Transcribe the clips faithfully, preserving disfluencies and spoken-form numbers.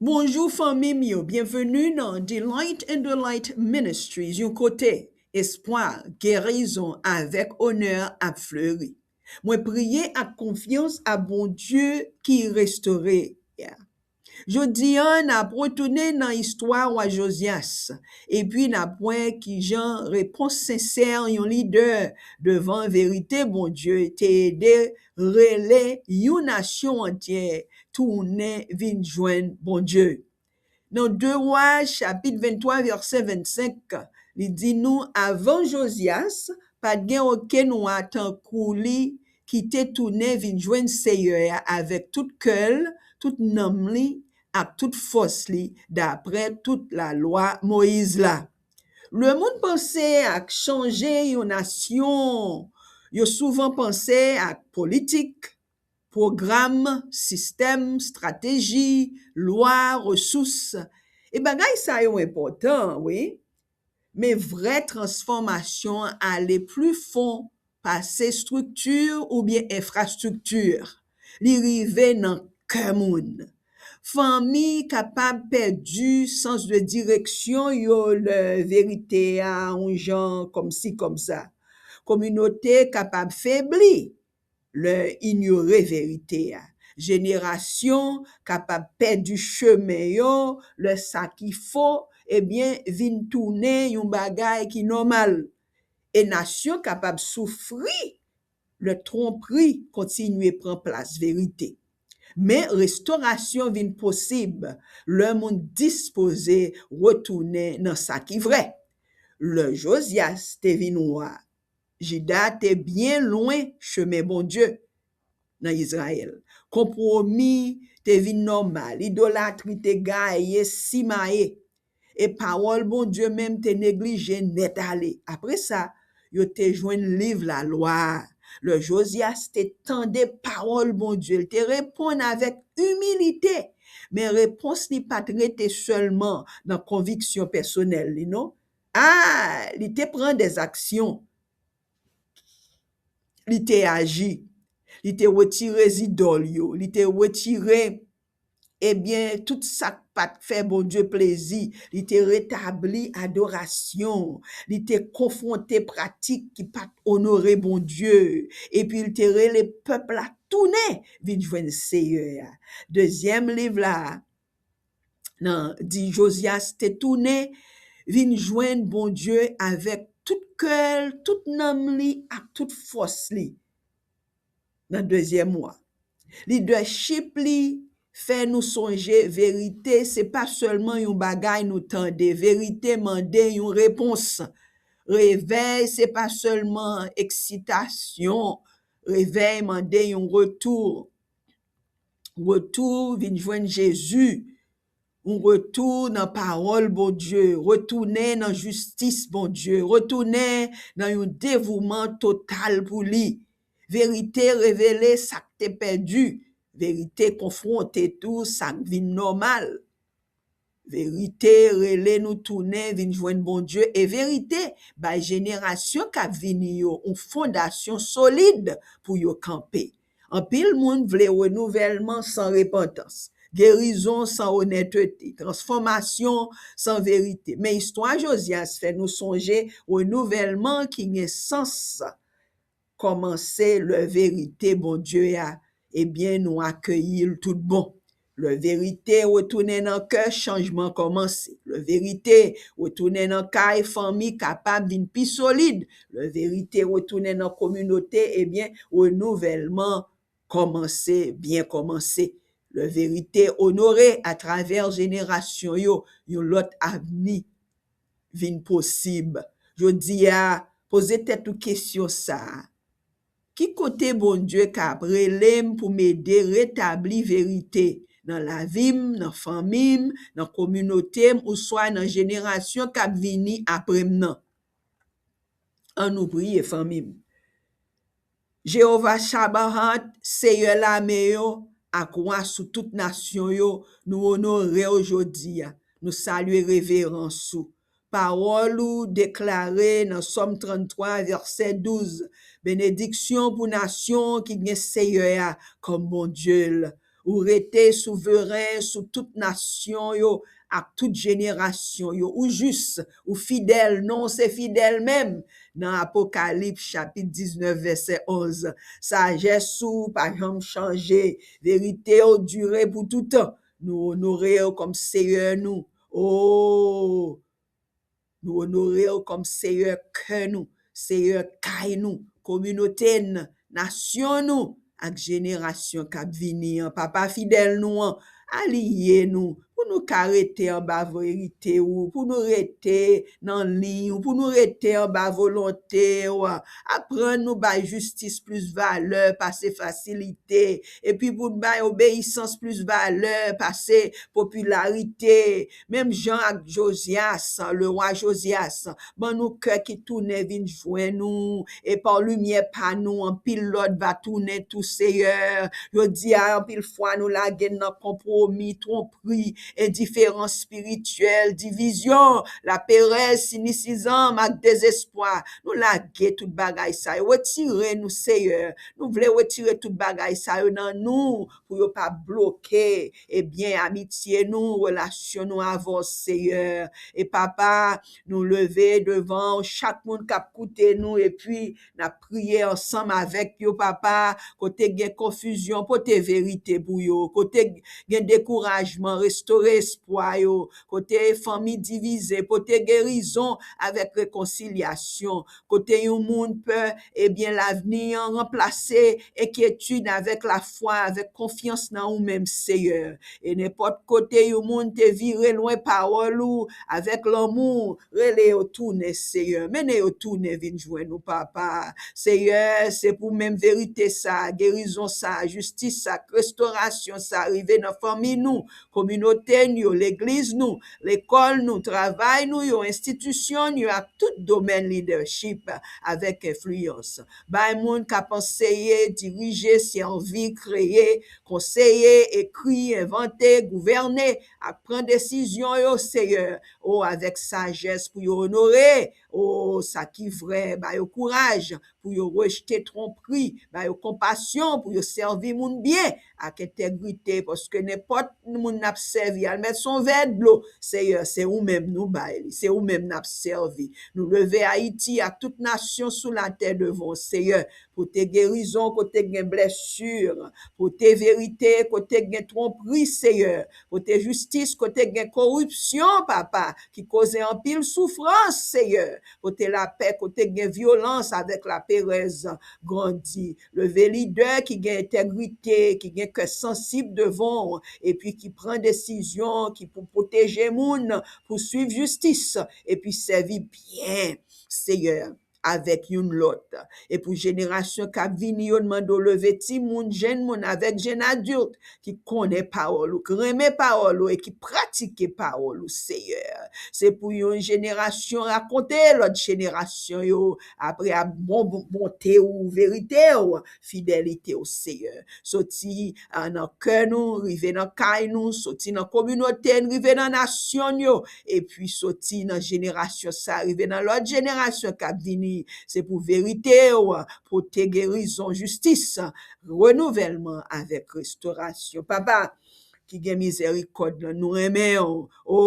Bonjou fanmi m yo, byenveni nan Delight and Delight Ministries, yon kote espwa, gerizon avèk onè ap fleri. Mwen priye ak konfyans a Bondye ki restore. Jodi a, n ap retounen nan istwa wa Jozyas, epi n ap wè kijan repons sensè yon lidè devan verite Bondye te ede rele yon nasyon antyè tounen vin jwenn Bondye. Nan de Wa, chapit venntwa, vèsè vennsenk, li di nou, avan Jozyas, pa t gen okenn wa tankou li ki te tounen vin jwenn Seyè a avèk tout kè l, tout nanm li, ak tout fòs li, dapre tout lalwa Moyiz la. Lemonn panse ak chanje yon nasyon, yo souvan panse ak politik, pwogram, sistèm, estrateji, lwa, resous. E bagay sa yo enpòtan, wi. Men vrè transfòmasyon an ale pli fon pase estrikti oubyen enfrastrikti. Li rive nan kè moun. Fanmi kapab pèdi sans de direksyon yo lè verite a yon jan kòmsi kòmsa. Kominote kapab febli lè inyore verite a. Jenerasyon kapab pèdi chemen yo lè sa ki fo, ebyen, vin tounen yon bagay ki nòmal. E nasyon kapab soufri lè twonpri kontinye pran plas verite. Men restorasyon vin posib lè moun dispoze retounen nan sa ki vrè. Lè Jozyas te vin wa, Jida te byen lwen chemen Bondye nan Izrayèl. Konpwomi te vin nòmal, idolatri te gaye simaye, e pawòl Bondye menm te neglije nèt ale. Apre sa, yo te jwenn liv lalwa a. Lè Jozyas te tande pawòl Bondye, li te reponn avèk imilite. Men repons li pa t rete sèlman nan konviksyon pèsonèl li, non. A, li te pran dèzaksyon. Li te aji. Li te retire zidòl yo. Li te retire, ebyen, tout sa k pa t fè Bondye plezi. Li te retabli adorasyon. Li te konfwonte pratik ki pa t onore Bondye. Epi li te rele pèp la tounen vin jwenn Seyè a. Dezyèm liv la, nan di Jozyas te tounen vin jwenn Bondye avèk tout kè l, tout nanm li ak tout fòs li. Nan dezyèm Wa, lidèchip li fè nou sonje verite se pa sèlman yon bagay nou tande. Verite mande yon repons. Revèy se pa sèlman eksitasyon. Revèy mande yon retou. Retou vin jwenn Jezi. Yon retou nan pawòl Bondye. Retounen nan jistis Bondye. Retounen nan yon devouman total pou li. Verite revele sa k te pèdi. Verite konfwonte tou sa k vin nòmal. Verite rele nou tounen vin jwenn Bondye. E verite bay jenerasyon k ap vini yo yon fondasyon solid pou yo kanpe. Anpil moun vle renouvèlman san repantans, gerizon san onètete, transfòmasyon san verite. Men istwa Jozyas fè nou sonje renouvèlman ki gen sans kòmanse lè verite Bondye a, ebyen, nou akeyi l tout bon. Lè verite retounen nan kè, chanjman kòmanse. Lè verite retounen nan kay, fanmi kapab vin pi solid. Lè verite retounen nan kominote, ebyen, renouvèlman kòmanse, byen kòmanse. Lè verite onore atravè jenerasyon yo, yon lòt avni vin posib. Jodi a, poze tèt ou kesyon sa a. Ki kote Bondye ka ap rele m pou m ede retabli verite nan lavi m, nan fanmi m, nan kominote m, oswa nan jenerasyon k ap vini apre m nan? Ann nou priye, fanmi m. Jewova Sabaot, Seyè lame yo, ak Wa sou tout nasyon yo, nou onore w jodi a. Nou salye reverans ou. Pawòl ou deklare nan Sòm tranntwa, vèsè douz, benediksyon pou nasyon ki gen Seyè a kòm Bondye l. Ou rete souveren sou tout nasyon yo ak tout jenerasyon yo. Ou jis, ou fidèl, non w se fidèl menm. Nan Apokalips chapit diznèf vèsè onz, sajès ou pa janm chanje, verite w dire pou toutan. Nou onore w kòm Seyè nou. O, nou onore w kòm Seyè kè nou, Seyè kay nou, kominote n, nasyon nou, ak jenerasyon k ap vini an. Papa fidèl nou an, aliye nou pou nou ka rete anba verite ou, pou nou rete nan liy ou, pou nou rete anba volonte ou. Aprann nou bay jistis plis valè pase fasilite, epi pou n bay obeyisans plis valè pase popilarite. Menm jan ak Jozyas, lewa Jozyas, ban nou kè ki tounen vin jwenn ou, e pa limyè pa nou, anpil lòt va tounen tou, Seyè. Yo di a, anpil fwa nou lage n nan konpwomi, twonpri, endiferans espirityèl, divizyon, laperèz, sinisizanm ak dezespwa. Nou lage tout bagay sa yo. Retire nou, Seyè. Nou vle retire tout bagay sa yo nan nou pou yo pa bloke, ebyen, amitye nou, relasyon nou avè w, Seyè. E Papa, nou leve devan w chak moun k ap koute nou, epi n ap priye ansanm avèk yo, Papa. Kote gen konfizyon, pote verite pou yo. Kote gen dekourajman, restore espwa yo. Kote fanmi divize, pote gerizon avèk rekonsilyasyon. Kote yon moun pè, ebyen, lavni an, ranplase enkyetid avèk lafwa, avèk konfyans nan ou menm, Seyè. E nenpòt kote yon moun te vire lwen pawòl ou, avèk lanmou, rele yo tounen, Seyè. Mennen yo tounen vin jwenn ou, Papa. Seyè, se pou menm verite sa, gerizon sa, jistis sa, restorasyon sa rive nan fanmi nou, kominote n yo, legliz nou, lekòl nou, travay nou yo, enstitisyon n yo ak tout domèn lidèchip avèk enfliyans. Bay moun k ap anseye, dirije, sèvi, kreye, konseye, ekri, envante, gouvène ak pran desizyon yo, Seyè, o, avèk sajès pou yo onore, o, sa ki vrè, ba yo kouraj pou yo rejte twonpri, ba yo konpasyon pou yo sèvi moun byen ak entegrite, paske nenpòt moun n ap sèvi, al mèt s on vè dlo, Seyè, se ou menm nou bay li, se ou menm n ap sèvi. Nou leve Ayiti ak tout nasyon sou latè devan w, Seyè, pote gerizon kote gen blèsi, pote verite kote gen twonpri, Seyè, pote jistis kote gen koripsyon, Papa, ki koze anpil soufrans, Seyè, pote lapè kote gen vyolans avèk laperèz grandi. Leve lidè ki gen entegrite, ki gen kè sansib devan w, epi ki pran desizyon ki pou pwoteje moun, pou swiv jistis, epi sèvi byen, Seyè, avèk youn lòt. E pou jenerasyon k ap vini yo, n mande w leve timoun, jenn moun avèk jenn adilt ki konnen pawòl ou, ki renmen pawòl ou e ki pratike pawòl ou, Seyè. Se pou yon jenerasyon rakonte lòt jenerasyon yo apre ap bon, bon, bonte ou, verite ou, fidelite ou, Seyè. Soti, a, nan kè nou, rive nan kay nou, soti nan kominote n, rive nan nasyon n yo, epi soti nan jenerasyon sa, rive nan lòt jenerasyon k ap vini. Se pou verite ou pote gerizon, jistis, renouvèlman avèk restorasyon. Papa, ki gen mizèrikòd lan, nou renmen w. O,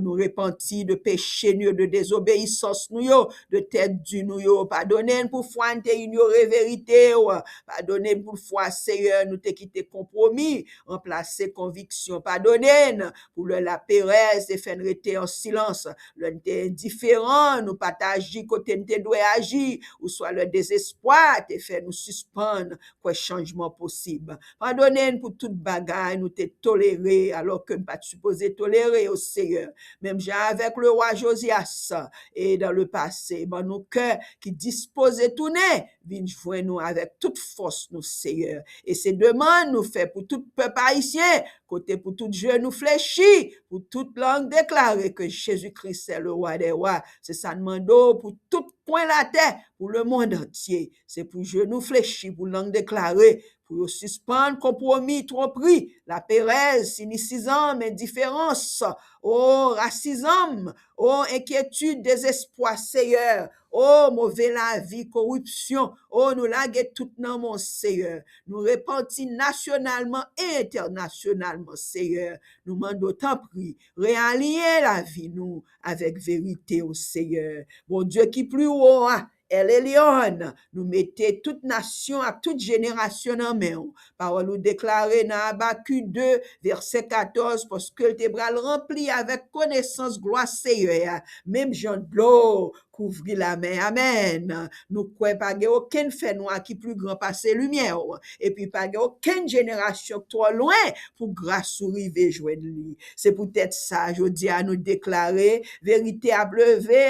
nou repanti de peche n yo, de dezobeyisans nou yo, de tèt di nou yo. Padone n pou fwa n te inyore verite w. Padone n pou fwa, Seyè, nou te kite konpwomi ranplase konviksyon. Padone n pou lè laperèz te fè n rete an silans, lè n te endiferan, nou pa t aji kote n te dwe aji, oswa lè dezespwa te fè nou sispann kwè chanjman posib. Padone n pou tout bagay nou te tolere alò ke n pa t sipoze tolere yo, Seyè. Menm jan avèk lewa Jozyas, e dan le pase, ban nou kè ki dispoze tounen vin jwenn ou avèk tout fòs nou, Seyè. E se demann nou fè pou tout pèp ayisyen, kote pou tout jenou flechi, pou tout lang deklare ke Jezi Kris se le wa dè wa. Se sa n mande w pou tout kwen latè, pou lemonn antye. Se pou jenou flechi, pou lang deklare, pou yo sispann konpwomi, twonpri, laperèz, sinisizanm, endiferans, o, rasizanm, o, enkyetid, dezespwa, Seyè, O, move lavi, koripsyon, o, nou lage tout nan men w, Seyè. Nou repanti nasyonalman e entènasyonalman, Seyè. Nou mande w, tanpri, realiyen lavi nou avèk verite w, Seyè. Bondye ki pli wo a, El Elyon, nou mete tout nasyon ak tout jenerasyon nan men w. Pawòl ou deklare nan Abakik de, vèsè katòz, paske l te pral ranpli avèk konesans glwa Seyè a, menm jan dlo kouvri lamè. Amèn. Nou kwè pa gen okenn fènwa ki pli gran pase limyè w, epi pa gen okenn jenerasyon k twò lwen pou gras ou rive jwenn li. Se poutèt sa, jodi a, nou deklare verite ap leve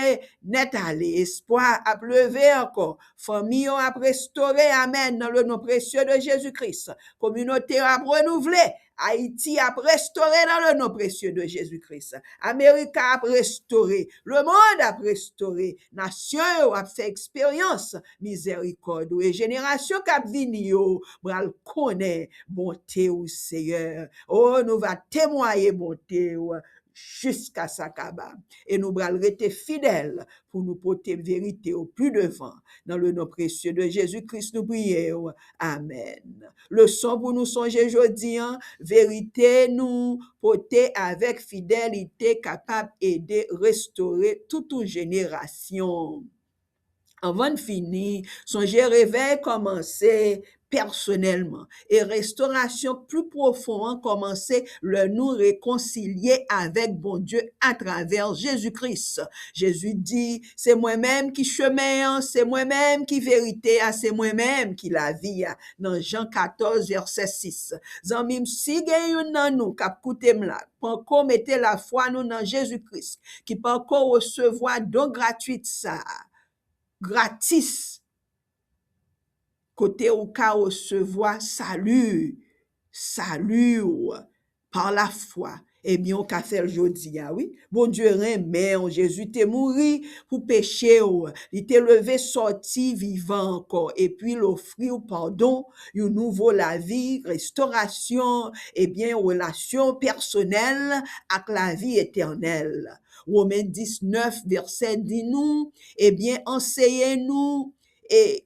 nèt ale, espwa ap leve ankò, fanmi yo ap restore, amèn, nan le non presye de Jezi Kris. Kominote yo ap renouvle, Ayiti ap restore nan le non presye de Jezi Kris. Amerika ap restore, lemonn ap restore, nasyon yo ap fè eksperyans mizèrikòd ou, e jenerasyon k ap vini yo pral konnen bonte w, Seyè. O, nou va temwaye bonte w jiska sa kaba. E nou pral rete fidèl pou nou pote verite w pli devan. Nan le non presye de Jezi Kris nou priye w. Amèn. Leson pou nou sonje jodi a, verite nou pote avèk fidelite kapab ede restore tout yon jenerasyon. Anvan n fini, sonje revèy kòmanse pèsonèlman, e restorasyon pli pwofon an kòmanse lè nou rekonsilye avèk Bondye atravè Jezi Kris. Jezi di, "Se mwen menm ki chemen an, se mwen menm ki verite a, se mwen menm ki lavi a," nan Jan katòz, vèsè sis. Zanmi m, si gen youn nan nou k ap koute m la, panko mete lafwa nou nan Jezi Kris, ki panko resevwa don gratwit sa a, gratis, kote ou ka resevwa sali, sali w pa lafwa, ebyen, ou ka fè l jodi a, wi. Bondye renmen w. Jezi te mouri pou peche w. Li te leve sòti vivan ankò, epi l ofri w padon, yon nouvo lavi, restorasyon, ebyen, relasyon pèsonèl ak lavi etènèl. Women diznèf, vèsè di nou, ebyen, anseye nou, e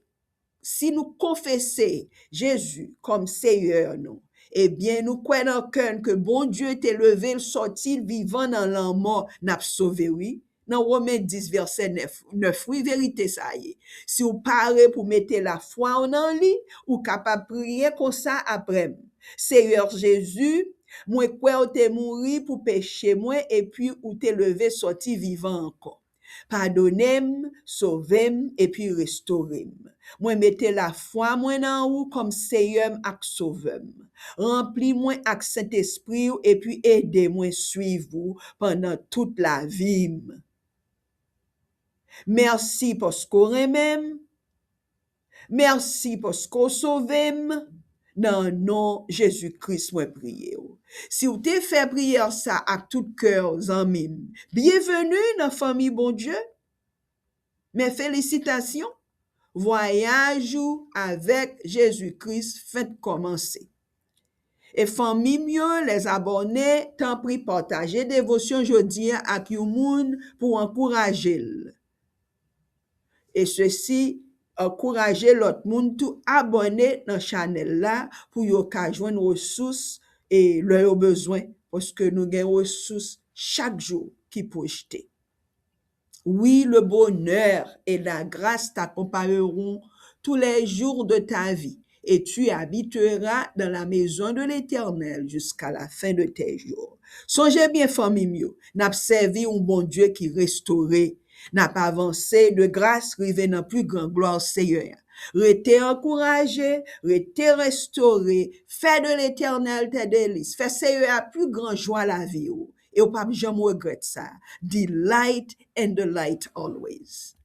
si nou konfese Jezi kòm Seyè nou, ebyen, nou kwè nan kè n ke Bondye te leve l sòti vivan nan lanmò, n ap sove, wi. Nan Women dis, vèsè nèf, nèf, wi, verite sa ye. Si w pare pou mete lafwa w nan li, ou kapab priye konsa apre m. Seyè Jezi, mwen kwè w te mouri pou peche mwen, epi ou te leve sòti vivan ankò. Padone m, sove m, epi restore m. Mwen mete lafwa mwen nan ou kòm Seyè m ak Sovè m. Ranpli mwen ak Sentespri w epi ede mwen swiv ou pandan tout lavi m. Mèsi paske w renmen m. Mèsi paske w sove m. Nan non Jezi Kris, mwen priye w. Si w te fè priyè sa ak tout kè w, zanmi m, byenveni nan fanmi Bondye. Men felisitasyon, vwayaj ou avèk Jezi Kris fenk kòmanse. E fanmi m yo, lèzabòne, tanpri pataje devosyon jodi a ak yon moun pou ankouraje l. E sesi, ankouraje lòt moun tou abòne nan chanèl la pou yo ka jwenn resous e lè yo bezwen, paske nou gen resous chak jou ki pwojte. Oui, le bonheur et la grâce t'accompagneront tous les jours de ta vie, et tu habiteras dans la maison de l'Éternel jusqu'à la fin de tes jours. Sonje byen, fanmi m yo, n ap sèvi yon Bondye ki restore. N ap avanse de gras rive nan pli gran glwa Seyè a. Rete ankouraje, rete restore, fè de Letènèl tè delis, fè Seyè a pli gran jwa lavi w. E w p ap janm regrèt sa. Delight in the light always.